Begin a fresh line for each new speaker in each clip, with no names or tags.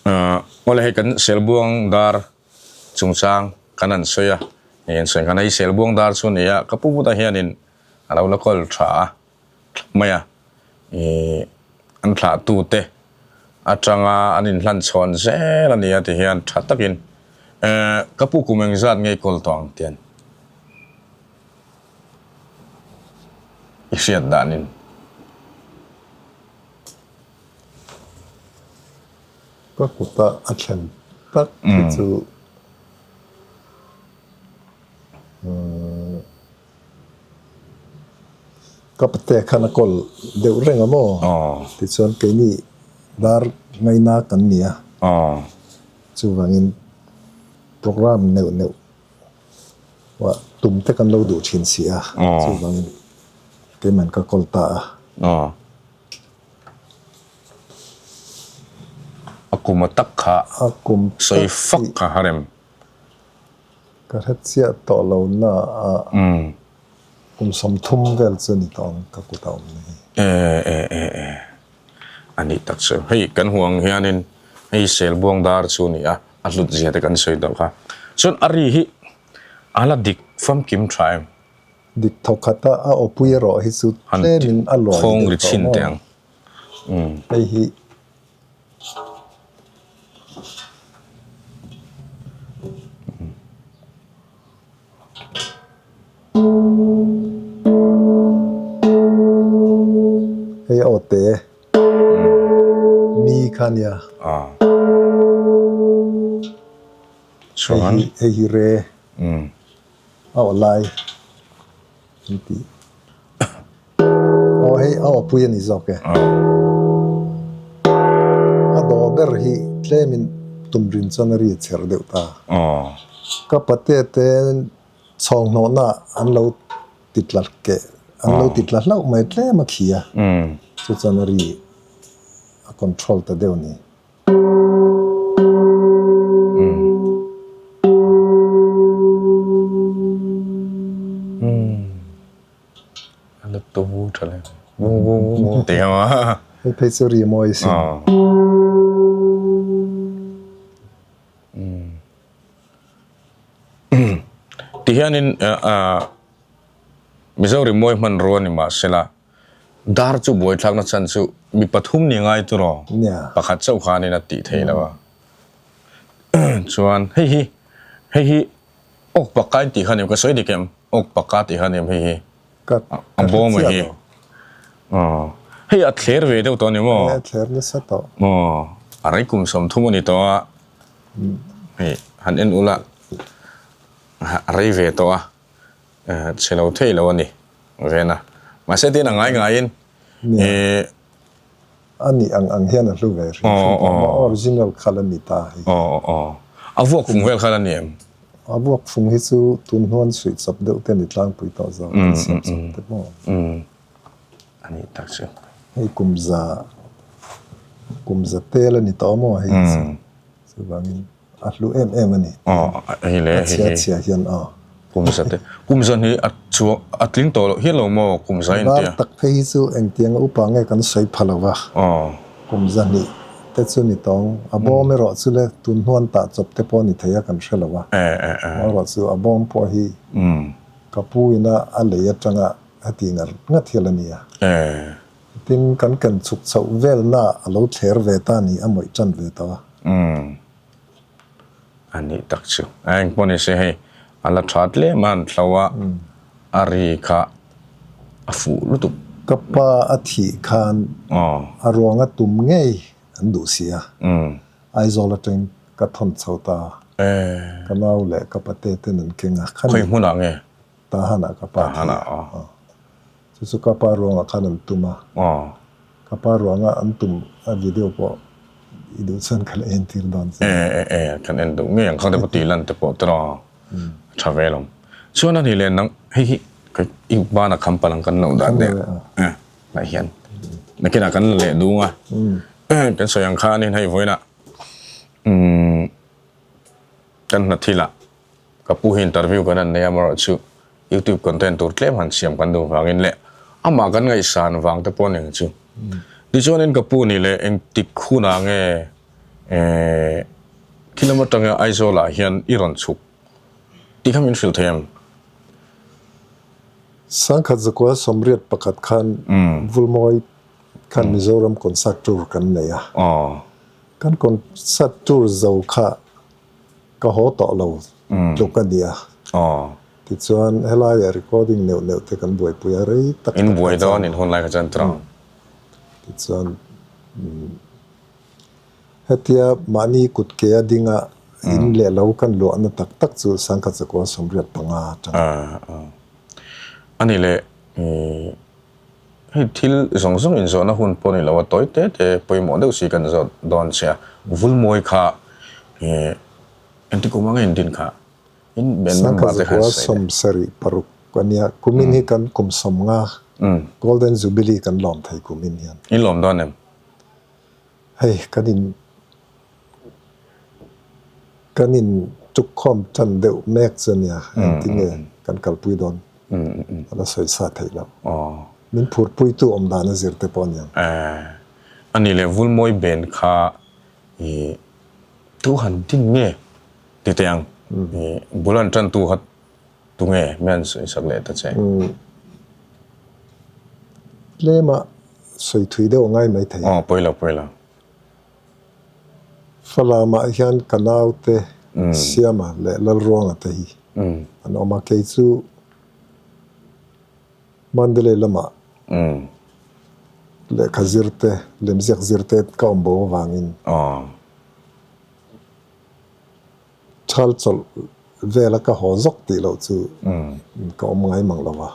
Awle hei kan Selbuang dar chungchang kan han sawi a, hei an sawi khan hei Selbuang dar chu a ni a, ka pu bulah hianin a lo la kawl tha a thlap mai a, ih an thlahtute atanga an inhlan chhawn zel a ni a ti hian tha takin eh ka pu kum engzat nge i kawl tawh ang tian i hriat danin.
Ka kuta a thlen tak hi chu Ka pate khan a kawl deuh reng a maw? Tichuan keini dar ngaina kan ni a, chuvangin program neuh neuh tum te kan lo duh thin si a, chuvangin keiman ka kawl ta a.
A kum a tak kha sawi fak kha a rem.
Ka hre chiah tawh lo na a kum 30 vel chu ni tawh ang ka kut a awm ni.
E e e e a nih tak chu. Hei kan hmuh ang hianin hei Selbuang dar chu a ni a, a hlut zia te kan sawi tawh kha. Chuan a ri hi a la dik famkim tha em?
Dik thawk khat a, a awpui erawh hi chu tlemin a luai deuh tawh maw? Hei hi. Hei aw te mi kha nia. Hei hi re a aw lai an tih. Aw hei a awpui a ni zawk e. A dawh ber hi tlemin tumrin chuan a ri a chher deuh ta. Ka pate te chhawng hnawhna an lo ti tla keh an lo ti tla hlauh mai tlem a khi a, chu chuan a ri a control ta deuh a ni. Hei phei chu ri mawi sin.
Tihianin Mizo rimawi hmanrua ni mahsela dar chu buaithlakna chhan chu mi pathum ni ngai tur aw pakhat chauh khanin a tih theih lo a. Chuan hei hi hei hi awk pakka in tih kha ni ka sawi dik em? Awk pakka tih kha ni em hei hi? A bawm a hi. Hei a thler ve deuh tawh a ni maw?
A thler nasa tawh.
Aw a rei kum 30 a ni tawh a. Hei han en ula a rei ve tawh a. Chhe lo thei lo a ni ven a. Mahse tin a ngai ngaiin i.
A nih ang ang hian a hlu ve hrim hrim tawh maw? Original kha la ni ta hei.
Aw aw. A vuak fung vel kha la ni em?
A vuak fung hi chu tun hnuan suih chawp deuh te ni tlangpui tawh zawk an siam chawp te maw?
A nih tak chu.
Hei kum za kum za tel a ni tawh maw hei chu. Chuvangin. A hlu em em a ni.
Aw hei le
A chhia chhia hian aw.
Kum za te. Kum za hi a chuang a tling tawh loh hian lo maw kum za in tia.
Dar tak phei hi chu engtiang upa nge kan sawi pha lo va.
Aw.
Kum za hnih te chu ni tawng. A bawm erawh chu le tun hnuan tah chawp te pawh ni thei a kan hre lo va.
E e e.
Erawh chu a bawm pawh hi ka pu ina a lei atanga heti ngar ngat hial a nia.
E.
Tin kan ken chhuk chhoh velna a lo thler ve ta ni a mawih tan ve tawh a.
Umm. A nih tak chu. A eng pawh ni se hei a la tha tlem a an thlo a, a ri kha a fuh lutuk.
Ka pa a thih khan a ruang a tum ngei an duh si a. Aizawl atangin ka thawn chho ta a. Ka nau leh ka pate ten an keng a.
Khawi hmunah nge?
Tahanah ka pa thi a. Chu chu ka pa ruangah khan an tum a. Ka pa ruanga an tum a video pawh i duh chuan ka la entir dawn che.
E e e kan en duh ngei ang kha te pawh tih lan te pawh tawh a tha ve lo. Chuan a ni leh nang hei hi i bana kham palang kan loh dan leh e lah hian nakinah kan la leh dung a kan sawi ang khanin hei vawiinah umm kan hna thilah Ka pu hi interview kan han nei a amaherawhchu YouTube content tur tlem han siam kan duh vangin leh amah kan ngaihsan vang te pawh a ni ang chu. Tichuanin ka pu nih leh engtik hunah nge Eh khi lam atanga Aizawl ah hian i rawn chhuk tih kha min hrilh thei em?
Sangkhat zakua sawmriat pakhat khan Vulmawi khan Mizoram concert tour kan nei a. Kan concert tour zo kha ka haw tawh lo tluk a ni a. Tichuan helaiah recording neuh neuh te kan buaipui a rei tak tak
In buai dawn in hun lai kha chuan tura.
Tichuan hetia mahni kut ke a dinga in leh lo kan luahna tak tak chu Sangkhat Zakua 85 atang.
A ni leh Hei thil zawng zawng inzawhna hun pawh ni lo a, tawi te te pawimawh deuh si kan zawh dawn che a, Vulmawi kha engti kum anga indin kha in ben
Sangkhat
member te khan
zakua
sawi leh.
76 a nia, kumin hi kan kum 50 Golden Jubilee kan lawm thei kumin hian.
In lawm dawn em?
Hei kan in kan in tukkhawm tan deuh mek chu a nia, engtin nge kan kalpui dawn a la sawi sa theih loh. Min phurpuitu awm dan a zir te pawh a niang.
A ni leh Vulmawi ben kha i tu han din nge ti teh ang, bul an tan tu kha tu nge mi an sawi sak leh ta che.
Tlema sawi thui deuh a ngai mai thei.
Aw pawi lo pawi lo.
Falamah hian ka naute Siama leh Lalruanga te hi an awm a, kei chu Mandalay lamah lehkha zir te, lemziak zir te ka awm bo avangin thal chawlh vela ka haw zawk tih loh chu ka awm ngai mang lo va.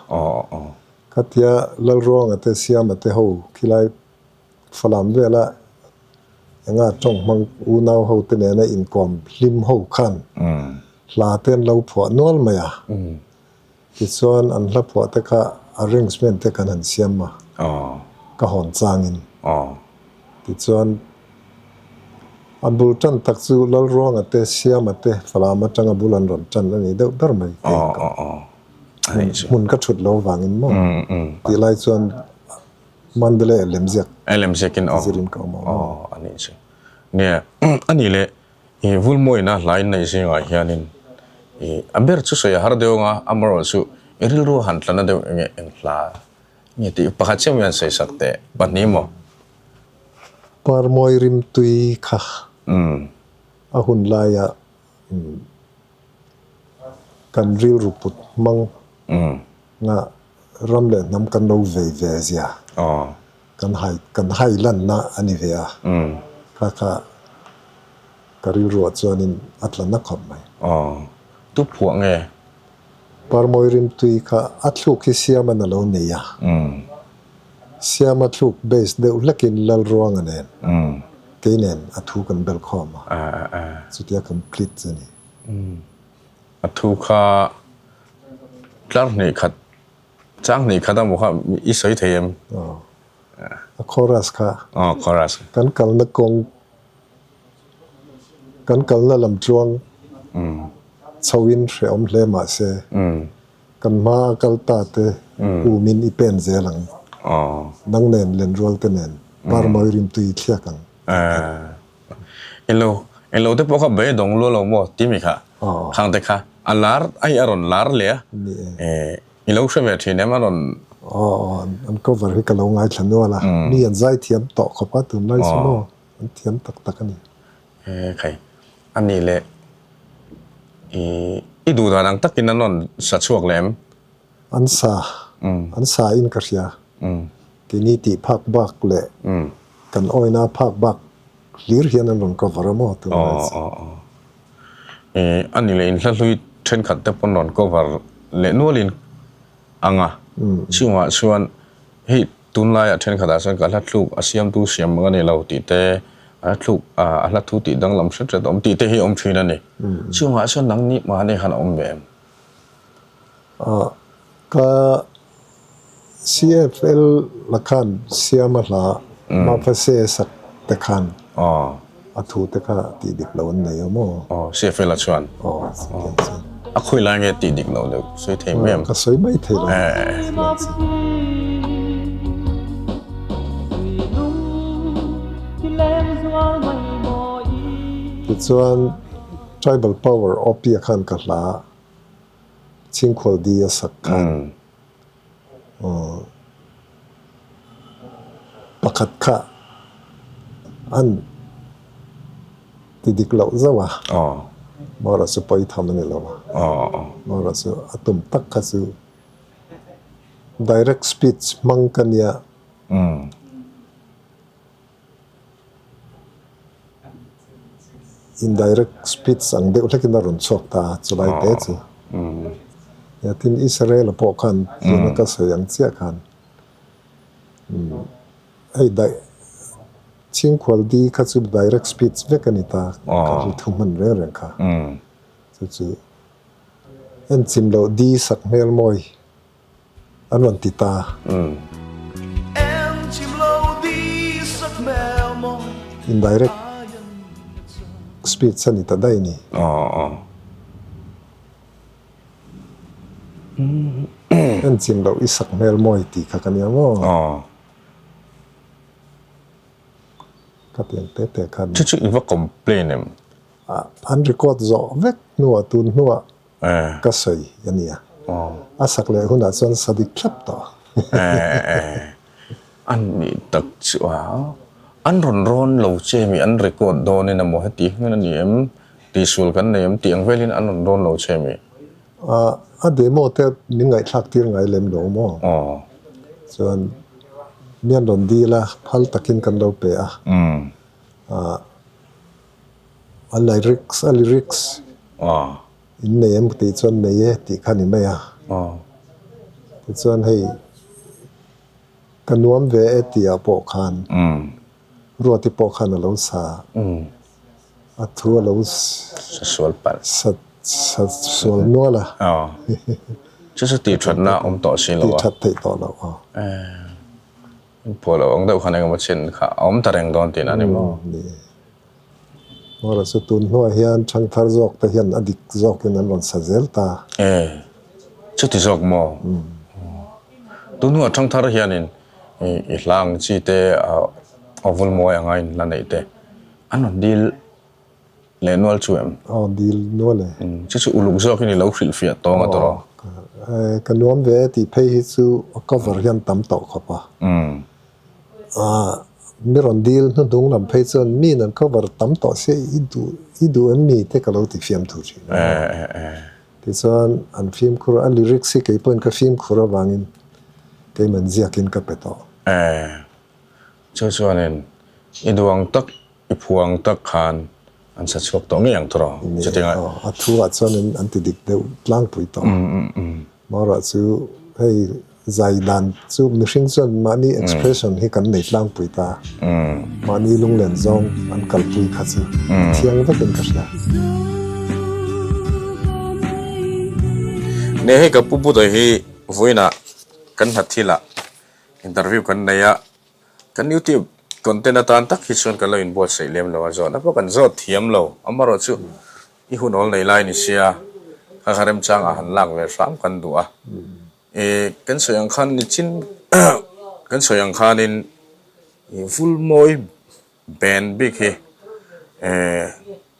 Khatia Lalruanga te, Siama te ho khilai Falam vela enga tawng hmang unau ho te nena inkawm hlim ho khan hla te an lo phuah nual mai a. Tichuan an hla phuah te kha arrangement te kan han siam a, ka hawn changin. Tichuan a bul tan tak chu Lalruanga te, Siama te Falam atanga bul an rawn tan a ni deuh ber mai. Hmun ka thut lo vangin maw tih lai chuan Mandalay a lemziak.
A lemziak in aw.
Zirin ka awm
a. Aw a nih chu. Nia a nih leh i Vulmawina hla in neih zingah hianin i a ber chu sawi a har deuh anga amarawh chu i rilru a han tlana deuh enge eng hla nge tih pakhat chiah mai han sawi sak teh pahnih maw?
Parmawi rimtui kha a hun laia kan rilru put hmang nga ram leh hnam kan lo vei ve zia kan hai kan hai lanna a ni ve a, kha kha ka rilruah chuanin a tla na khawp mai.
Tu phuah nge?
Parmawi rimtui kha a thluk hi Siaman a lo nei a, Siama thluk base deuh hlekin Lalruanga nen kei nen a thu kan bel khawm a, chutia complete chu a ni.
A thu kha tlar hnih khat, chang hnih khat a maw kha i sawi thei em?
Aw, a chorus kha.
Aw, chorus.
Kan kalna kawng, kan kalna lam tluang chhoin hrehawm hle mah se, kan hma a kal ta te umin i pen zel ang. Nang nen lenrual te nen parmawi rimtui i thliak ang.
Elo elo te pawh kha beidawng luah lo maw tih mi kha khang te kha a lar ai a rawn lar leh a i lo hre ve thin em a rawn
Aw an cover hi ka lo ngaithla nual a mi an zai thiam tawh khawp a tunlai chu maw an thiam tak tak a ni.
E khai a nih leh i i duh dan ang takin an rawn sa chhuak leh em?
An sa an sa in ka hria keini tih phak bak leh kan awina phak bak Hlir hian an rawn cover a maw tun lai chu.
Aw aw aw. A ni leh inhla hlui thenkhat te pawn rawn cover leh nualin ang a. Chungah chuan hei tunlaiah thenkhatah chuan ka hla thluk a siamtu siam ang a ni lo tih te, a hla thluk a hla thu tih danglam hret hret a awm tih te hi a awm thin a ni. Chungah chuan nangni mahni khan a awm ve em?
Ka CFL la khan siama hla Mafase sak te khan a thu te kha tih dik lo an nei a maw?
Aw, CFL a chuan.
Aw, chutiang chuan.
A khawi lai nge tih dik lo deuh sawi thei mai em?
Ka sawi mai thei lo. Tichuan Tribal Power OP a khan ka hla Chhingkhual di a sak khan pakhat kha an ti dik loh zauh a, Mawra chu pawi tham a ni lo a, Mawra chu a tum tak kha chu direct speech hmang ka nia. Indirect speech ang deuh hlekin a rawn chhuak ta a, chulai te chu. Tin, Israel-a pawh khan tuna ka sawi ang chiah khan hei daih Chhingkhual di kha chu direct speech vek a ni ta, ka hre thu hman reng reng kha. Chu chu en chim loh di sak hmel mawi. An rawn ti ta. Indirect speech a ni ta daih ni. En chim loh i sak hmel mawi tih kha ka nia maw? Ka ti ang te te khan.
Chu chu i va complain em?
An record zawh vek hnuah tun hnuah Ka sawi a nia. A sak leh hunah chuan sa dik thlap tawh.
A nih tak chu a, an rawn rawn lo che mi an record dawnin emaw heti hmun a ni em, tihsual kan nei em tih ang velin an rawn rawn lo che mi?
A demo te min ngaihthlak tir ngai lem lo maw? Chuan mi an rawn dil a, phal takin kan lo pe a. A lyrics a lyrics in nei em tih chuan nei e tih kha ni mai a. Tichuan hei ka nuam ve e tih ah pawh khan Ruati pawh khan a lo sa a thu a lo
sa sual palh
sa sa sual nual a.
Chu chu tih thatna awm tawh si lo a.
Tih that theih tawh loh aw.
Phuah loh ang deuh khan engemaw chin kha a awm ta reng dawn tih na ni maw?
Ni e. Mawra chu tun hnuah hian thangthar zawk te hian a dik zawkin an rawn sa zel ta.
E, chuti zawk maw? Tun hnuah thangthar hianin i hla ang chi te a vul mawi anga in hla neih te an rawn dil leh nual chu em?
Aw dil nual e.
Chu chu uluk zawkin i lo hrilhfiah tawng a tawrh aw.
Ka nuam ve e tih phei hi chu a cover hian tam tawh khawp a. Mi rawn dil hnuhnung lam phei chuan mi in an cover tam tawh sia i duh i duh em mi te ka lo ti fiam thu thin a. Tichuan an fimkhur a lyrics hi kei pawhin ka fimkhur avangin keiman ziakin ka pe tawh.
Chu chuanin i duh ang tak I phuang tak khan an sa chhuak tawh ngei ang tawh rawh chuti ngai.
A thu ah chuan an ti dik deuh tlangpui tawh. Mawrah chu hei zai dan chu mihring chuan mahni expression hi kan nei tlangpui ta. Mahni lunglen zawng an kalpui kha chu a thiang vekin ka hria.
Ne hei ka pu Buddha hi vawiinah kan hnathil ah interview kan nei a. Kan YouTube content atan tak hi chuan kan lo inbuatsaih lem lo a, zawhna pawh kan zawt thiam lo. Amaherawhchu i hun awl nei lai ni sia, kha kha remchang ah han lak ve hram kan duh a. I kan sawi ang khan nichin kan sawi ang khanin i Vulmawi band bik hi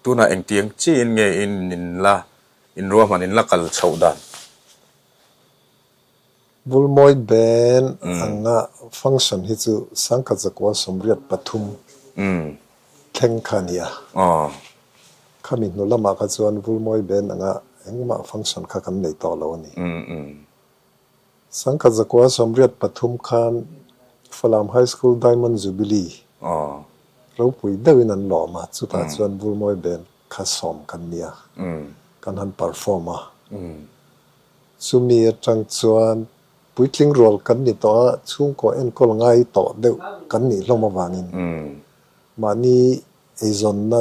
tunah engtiang chiin nge in inla inruahman inla kal chhoh dan?
Vulmawi Band anga function hi chu sangkhat zakua 83 thleng kha a ni a. Khami hnu lamah kha chuan Vulmawi Band anga engmah function kha kan nei tawh lo a ni. 1983 khan Falam High School Diamond Jubilee ropui deuhin an lawm a, chutah chuan Vulmawi Band kha sawm kan ni a, kan han perform a. Chumi atang chuan puitling rual kan ni tawh a, chhungkaw enkawl ngai tawh deuh kan nih hlawm avangin mahni eizawnna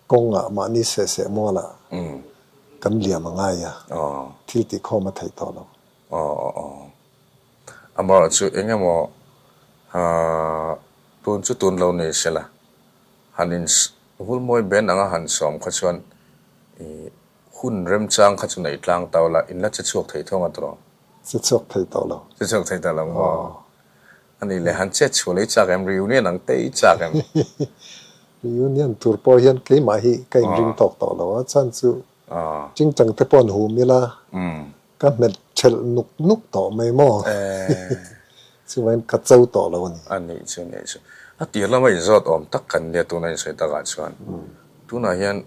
kawngah mahni sehseh mualah kan liam a ngai a, thil tihkhawm a theih tawh lo.
Amaherawhchu chu eng emaw tun chu tun lo ni sela, han in Vulmawi ben anga han sawm kha chuan ih Hun remchang kha chu nei tlang tau la, in la che chhuak thei thawng a tawh?
Che chhuak thei tawh lo.
Che chhuak thei tawh lo maw? A nih leh han chet chhuah leh i chak em? Reunion ang te i chak em?
Reunion tur pawh hian keimah hi ka inring tawk tawh lo a, chhan chu chingchang te pawh an hum ila ka hmet thelh nuk nuk tawh mai maw? Chuvangin ka cho
tawh lo a ni. A nih chu, nih chu. A tir lama inzawt awm tak kan nia tuna insawi takah chuan. Tunah hian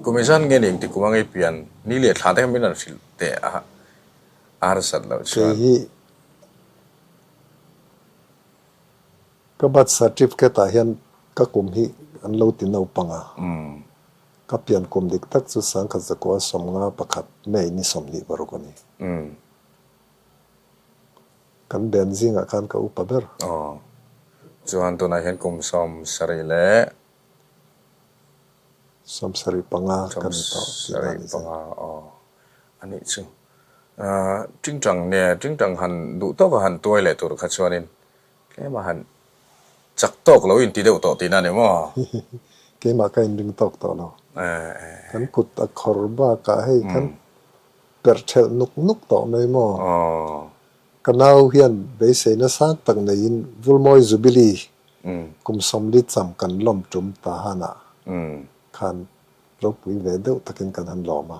kum inzan nge ni engti kum a ngei pian ni leh thla te kha min rawn hrilh teh a, a harsat loh
chuan. Kei hi Ka birth certificate ah hian ka kum hi an lo ti naupang a, ka pian kum dik tak chu 1951 May ni 26 a ni. Kan ben zingah khan ka upa ber.
Aw. Chuan tunah hian kum 75 leh.
75 ka ni tawh tih dan ni
zel. 75 aw. A nih chu. Tingtang nge tingtang han duh tawka han tuai leh tur kha chuanin Tlem a han chak tawk lo inti deuh tawh tihna a ni maw?
Keimah ka inring tawk tawh lo. Kan kut a khawr bakah hei kan perh thelh nuk nuk tawh mai maw? Ka nau hian beiseina sang tak neiin Vulmawi Jubilee kum 40 cham kan lawm tum ta hanah khan ropui ve deuh takin kan han lawm a,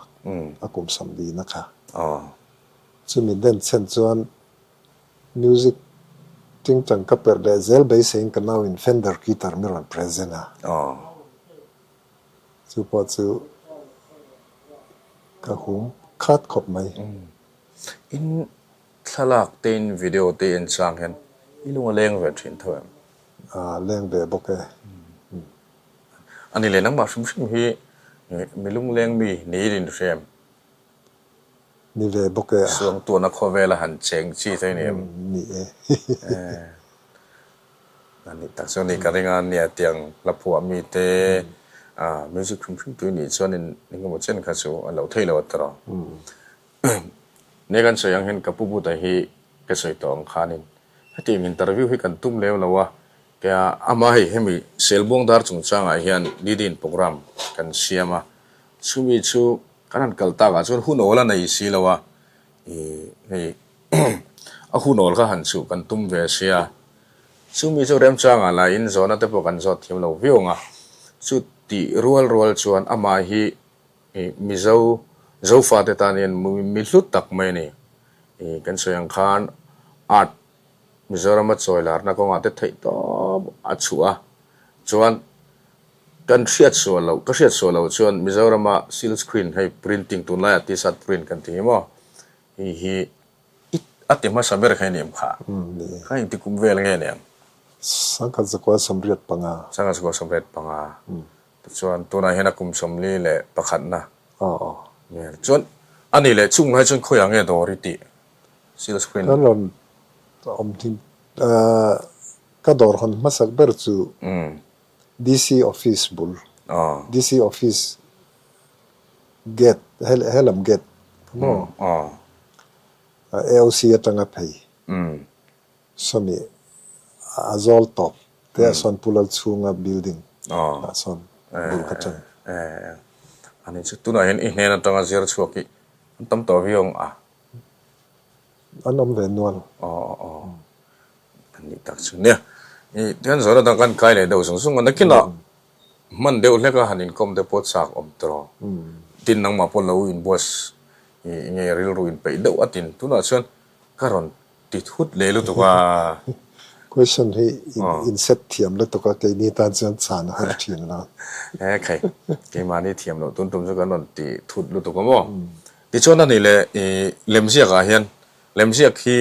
a kum 40 na kha. Chumi den chhen chuan Music tingtang ka perh leh zel beiseiin ka nau in Fender guitar mi rawn present a. Chu pawh chu ka hum khat khawp mai.
In thlalak te in video te en chang hian i lung a leng ve thin tho em?
A leng ve bawk e.
Ani leh nangmah hrim hrim hi mi lungleng mi niin in hria em?
Ni ve bawk e a.
Suangtuahna khawvela han cheng chi te ni em?
Ni e.
A nih tak chuan ni ka ring a nia tiang hla phuah mi te music hrim hrim tui nih chuan in engemaw chen kha chu a lo thei lo a tawrh. Nia kan sawi ang hian ka pu Buddha hi ka sawi tawh ang khanin hetiang interview hi kan tum lem lo a, kea amah hei hemi Selbuang dar chungchangah hian lead-in program kan siam a, chumi chu Kan han kal takah chuan hun awl a nei si lo a, ih hei a hun awl kha han chhuh kan tum ve sia, chumi chu remchangah lah in zawhna te pawh kan zawt thiam lo viau ang a, chu tih rual rual chuan amah hi ih Mizo Zofa te tan hian mi hlu tak mai a ni, ih kan sawi ang khan art Mizorama chawi larna kawngah te theih tawp a chhuah a, chuan Kan hriat sual loh, ka hriat sual loh chuan Mizorama silk screen hei printing tunlaiah t-shirt print kan ti hi maw? Hei hi i a ti hmasa ber kha i ni em kha? Kha engti kum vel nge ni ang?
1985.
1985. Tichuan tunah hian a kum 41 na. Chuan a nih leh chung lai chuan khawiah nge dawr i tih silk screen?
Kan rawn awm thin ka dawr hawn hmasak ber chu DC office bul, DC office gate, helam gate maw? AOC atanga phei sawmi a zawl tawp te ah sawn Pu Lalchhunga building ah sawn bul ka ṭan.
Ani chu tunah hian i hnen atanga zir chhuak hi an tam tawh viau ang a?
An awm ve nual.
An nih tak chu nia. I tihian zawhna dang kan kai leh deuh zung zung a, nakinah hman deuh hlek a han inkawm te pawh chak awm tawh. Tin nangmah pawh lo inbuas i nge rilru inpeih deuh a tin tunah chuan ka rawn ti thut leh lutuk a.
Question hi in set thiam lutuk a, keini tan chuan chhan a har thin lo.
He khai, keimahni thiam loh tun tum chu kan rawn ti thut lutuk a maw. Tichuan a nih leh i lemziakah hian lemziak hi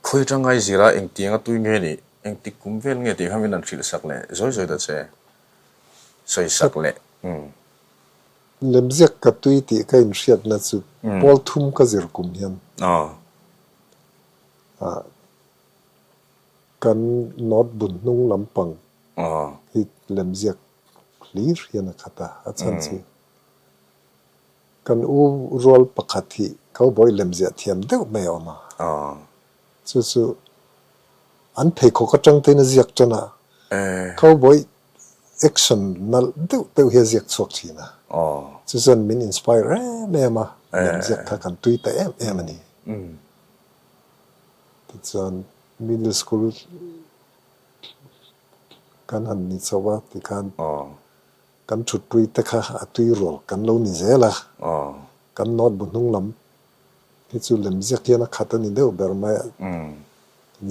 Khawi tangai zira engtiang a tui nge nih, engtik kum vel nge tih kha min han hrilh sak leh zawi zawi ta che. Sawi sak leh. Umm.
Lemziak ka tui tih ka inhriatna chu pawl thum ka zir kum hian kan note bu hnung lampang hi lemziak hlir hian a khat a, a chhan chu Kan u rual pakhat hi cowboy lemziah thiam deuh mai a awm a. Chu chu an pheikhawk atang tein a ziak tan a, cowboy action nalh deuh deuh hi a ziak chhuak thin a. Chu chuan min inspire em em a, lemziak kha kan tui ta em em a ni. Tichuan middle school. Kan han ni chho a tikhan kan thutpui te kha a tui rual kan lo ni zel a. Kan note bu hnung lam hi chu lem ziak hian a khat a ni deuh ber mai a.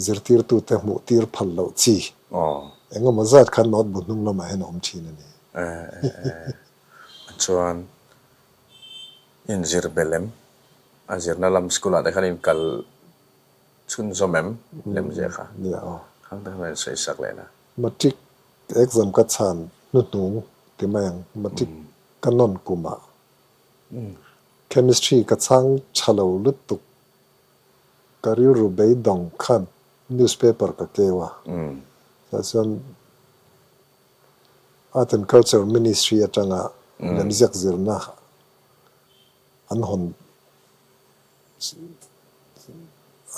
Zirtirtute hmuh tir phal loh chi engemaw zat khan note bu hnung lamah hian a awm thin a ni.
Chuan inzir belh em? A zirna lam school ah te khan inkal Chhunzawm em? Lem zia kha.
Nia aw.
Khang te khan sawi sak leh la.
Matric exam ka chhan hnuhnung ti mai ang. Matric ka nawn kum ah Chemistry ka chhang tha lo lutuk ka rilru beidawng khan newspaper ka keu a. Tah chuan Art and Culture Ministry atanga lemziak zirna an hawn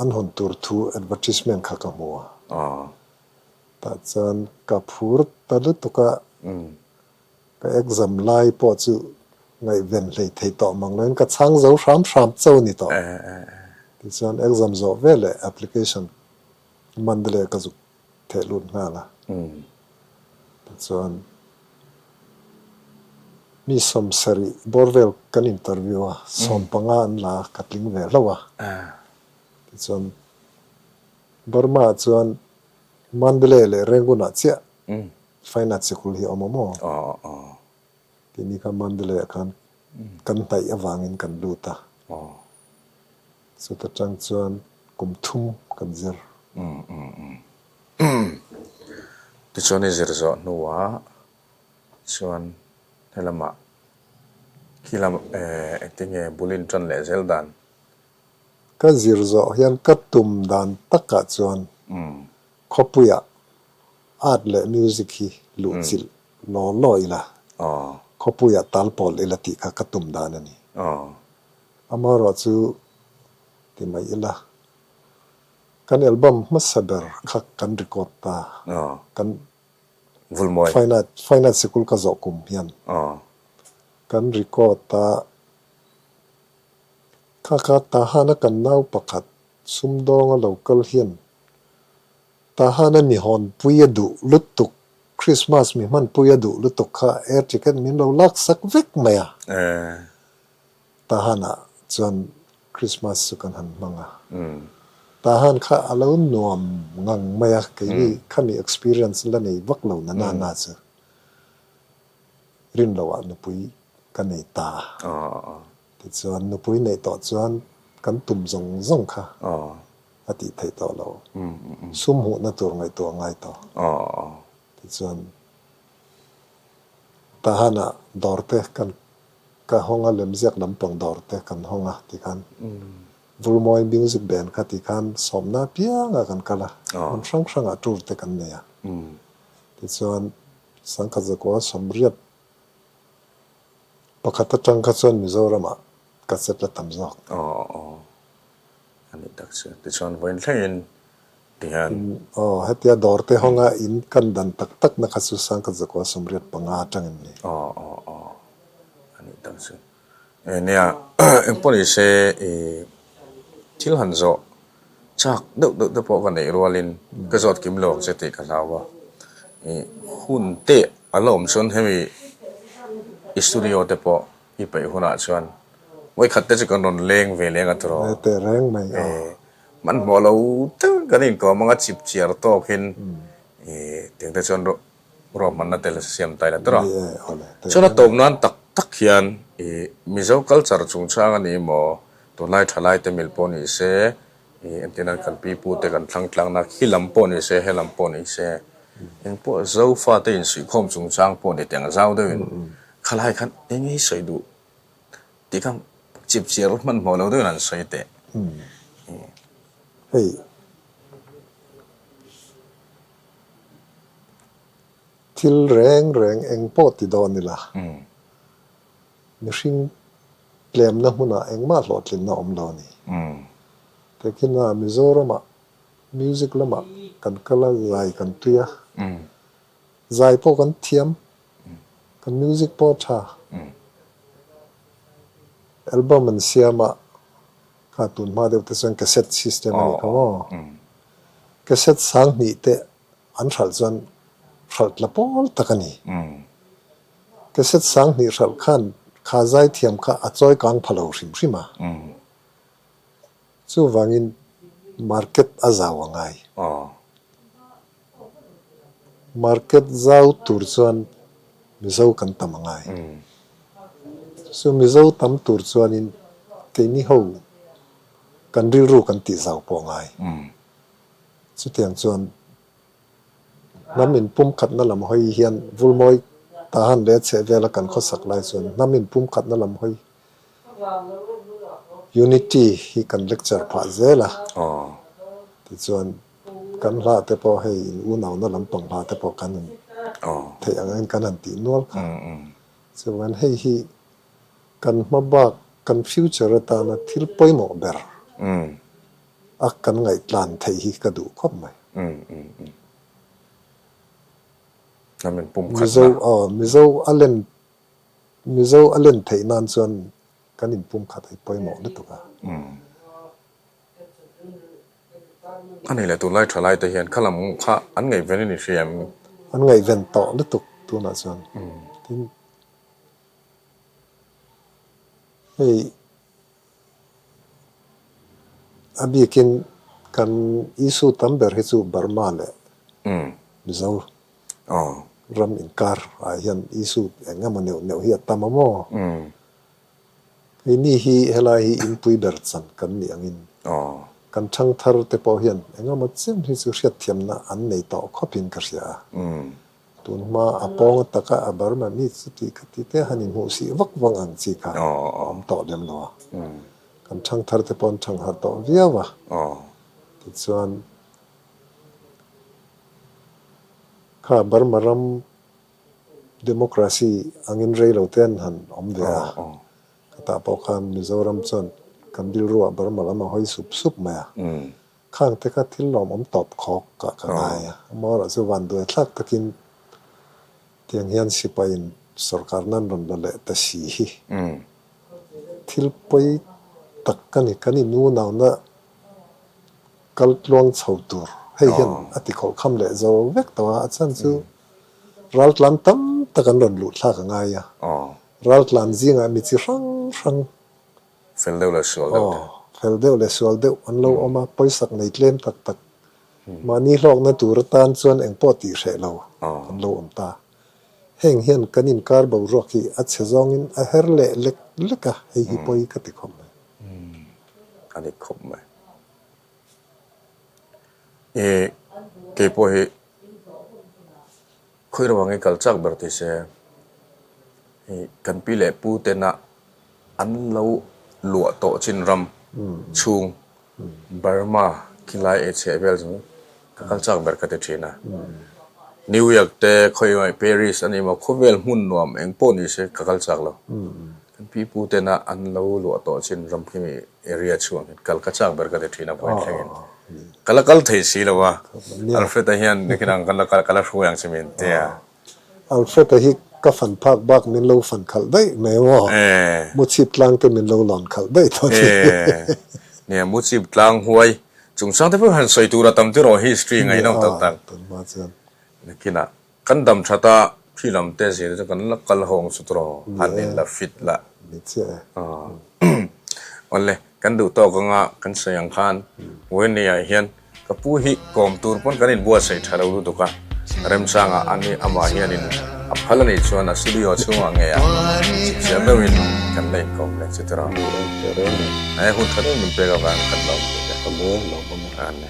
An hawn tur thu advertisement kha ka hmu a. Tah chuan ka phur ta lutuk a, ka exam lai pawh chu ngaihven hlei thei tawh mang loin ka chhang zo hram hram cho a ni tawh. Tichuan exam zawh veleh application Mandalay ka zuk theh lut nghal a. Tichuan mi sawmsarih bawr vel kan interview a, 15 an la a, ka tling ve hlauh a. Tichuan Burma ah chuan Mandalay leh Rangoon ah chiah Fine Arts sikul hi a awm a maw? Tih kha Mandalay ah khan kan hnaih avangin kan lut a. Chuta tang chuan kum thum kan zir.
Tichuan i zir zawh hnuah chuan helamah khi lam engtin nge bul in tan leh zel dan?
Ka zir zawh hian ka tum dan takah chuan khawpuiah art leh music hi luhchilh law law ila, khawpuiah tal pawl ila tih kha ka tum dan a ni. Amaherawh chu ti mai ila, kan album hmasa ber kha kan record ta. Kan Fine Arts sikul ka zawh kum hian kan record a, kha kha Tahana kan nau pakhat sumdawnga lo kal hian Tahana mi hawnpui a duh lutuk, Christmas mi hmanpui a duh lutuk kha air ticket min lo lak sak vek mai a. Tahanah chuan Christmas chu kan han hmang a. Tahan kha a lo nuam ngang mai a, keini khami experience la nei vak lo na na na chu rin loh ah nupui ka nei ta. Tichuan nupui neih tawh chuan kan tum zawng zawng kha a tih theih tawh lo. Sum hmuhna tur ngaihtuah a ngai tawh. Tichuan Tahanah dawr te kan ka hawng a, lemziak lampang dawr te kan hawng a tikhan Vulmawi music band kha tikhan sawmna apiangah kan kal a, hmun hrang hrangah tour te kan nei a. Tichuan Sangkhat Zakua 81 atang kha chuan Mizoramah ka set la tam zawk.
Aw a ni tak chu. Tichuan vawiin thlengin Tihian.
Aw, hetia dawr te hawnga in kan dan tak tak na kha chu Sangkhat Zakua 85 atangin ni.
Aw, aw, aw. A nih tak chu. E nia, engpawh ni se i thil han zawh chak deuh deuh te pawh ka neih rualin ka zawt kim lo ang che tih ka hlau a. I hun te a la awm chuan hemi i studio te pawh i peih hunah chuan vawikhat te chu kan rawn leng ve leng a tawh.
E teh reng mai aw.
Hmanhmawh lo deuhin kan inkawm anga chip chiar tawkin tiang te chuan ruahmanna te la siam ta ila tawh a. Chuan a tawp nan tak tak hian Mizo culture chungchang a ni maw, tunlai thalai te mil pawh ni se, entir nan kan pipu te kan thlang tlangna khi lam pawh ni se, he lam pawh ni se, engpawh Zofa te insuihkhawm chungchang pawh ni tiang zau deuhin khalai khan eng nge i sawi duh Tih kha chip chiar hmanhmawh lo deuhin an sawi teh.
Hei thil reng reng eng pawh ti dawn ila mihring tlemna hmunah engmah hlawhtlinna awm lo a ni. Tehkhina Mizoramah music lamah kan kal a, zai kan tui a, zai pawh kan thiam Kan music pawh a tha. Album an siam a, kha tun hma deuh te chuan cassette system a nih kha maw? Cassette sang hnih te an hralh chuan hralh tla pawl tak a ni. Cassette 2000 hralh khan kha zaithiam kha a chawi kang pha lo hrim hrim a. Chuvangin market a zau a ngai. Market zau tur chuan Mizo kan tam a ngai. Chu Mizo tam tur chuanin keini ho kan rilru kan tih zau pawh a ngai. Chutiang chuan hnam inpumkhatna lam hawi hian Vulmawi Tahan leh a chheh vela kan khawsak lai chuan hnam inpumkhatna lam hawi Unity hi kan lecture phah zel a. Tichuan kan hla te pawh hei in unauna lampang hla te pawh kan han theih ang angin kan han tih nual kha. Chuan hei hi kan hma bak kan future atana thil pawimawh ber a kan ngaihtlan theih hi ka duh khawp mai. Mizo aw Mizo a len Mizo a len theih nan chuan kan inpumkhat hi pawimawh lutuk a.
A nih leh tunlai thalai te hian khalam kha an ngaihven a ni hria em?
An ngaihven tawh lutuk tunah chuan. Tin, hei a bikin kan issue tam ber hi chu Burma leh Mizo ram inkar ah hian issue eng emaw neuh neuh hi a tam a maw? Keini hi helai hi inpui ber chan kan nih angin kan thangthar te pawh hian eng emaw chen hi chu hriatthiamna an nei tawh khawpin ka hria a. Tun hma a pawng taka a Burma mi chuti khati te han inhmuh sih vak vang ang chi kha a awm tawh lem lo a. Kan thangthar te pawh an thangharh tawh viau a. Tichuan kha Burma ram Democracy angin rei lo te an han awm ve a, khatah pawh khan Mizoram chuan kan rilruah Burma lam a hawi sup sup mai a, khang te kha thil lawmawm tawp khawk ah ka ngai a, amaherawh chu vanduai thlak takin tiang hian sipaiin sorkar nan rawn la leh ta si hi thil pawi tak ka ni, kan inunauna kal tluang chho tur hei hian a ti khawlhkham leh zo vek tawh a, a chhan chu Raltlan tam tak an rawn luh thlak a ngai a, raltlan zingah mi chi hrang hrang,
Fel deuh leh sual deuh te.
Fel deuh leh sual deuh an lo awm a, pawisak nei tlem tak tak, mahni hlawkna tur atan chuan eng pawh tih hreh lo an lo awm ta. Heng hian kan inkar boruak hi a chhe zawngin a her leh lek lek a, hei hi pawi ka ti khawp mai.
A ni khawp mai. I kei pawh hi khawi ram angin kal chak ber ti se i kan pi leh pu tena an lo luah tawh chin ram chhung Burma khilai ei chheh vel chu ka kal chak ber ka ti thin a. New York te khawi emaw Paris a ni maw khawvel hmun nuam eng pawh ni se ka kal chak lo. Kan pi pu tena an lo luah tawh chin ram khimi area chhuang hian kal ka chak ber ka ti thin a vawiin thlengin. Ka la kal thei si lo a, Alfred-a hian nikin ang kan la kal ka la hruai ang che min ti a.
Alfred-a hi ka fan phak bak min lo fan khalh daih mai maw? Muchhip tlang te min lo lawn khalh daih tawh ni.
Nia, Muchhip tlang huai chungchang te pawh han sawi tur a tam tiraw history ngaihnawm tak tak. Nikinah Kan dam that a, thi lam te zir chu kan la kal hawng chu tawh han in la fit la.
Ni chiah e.
Awle, kan duh tawk anga kan sawi ang khan Wendy ah hian ka pu hi kawm tur pawn kan inbuatsaih tha lo lutuk a, remchangah ani amah hianin a phal anih chuan a studio chhungah ngei a chipchiar deuhin kan la inkawm leh chu tawh. He hun tha deuh min pek avang kan lawm hle.
Awle, lawm awm e.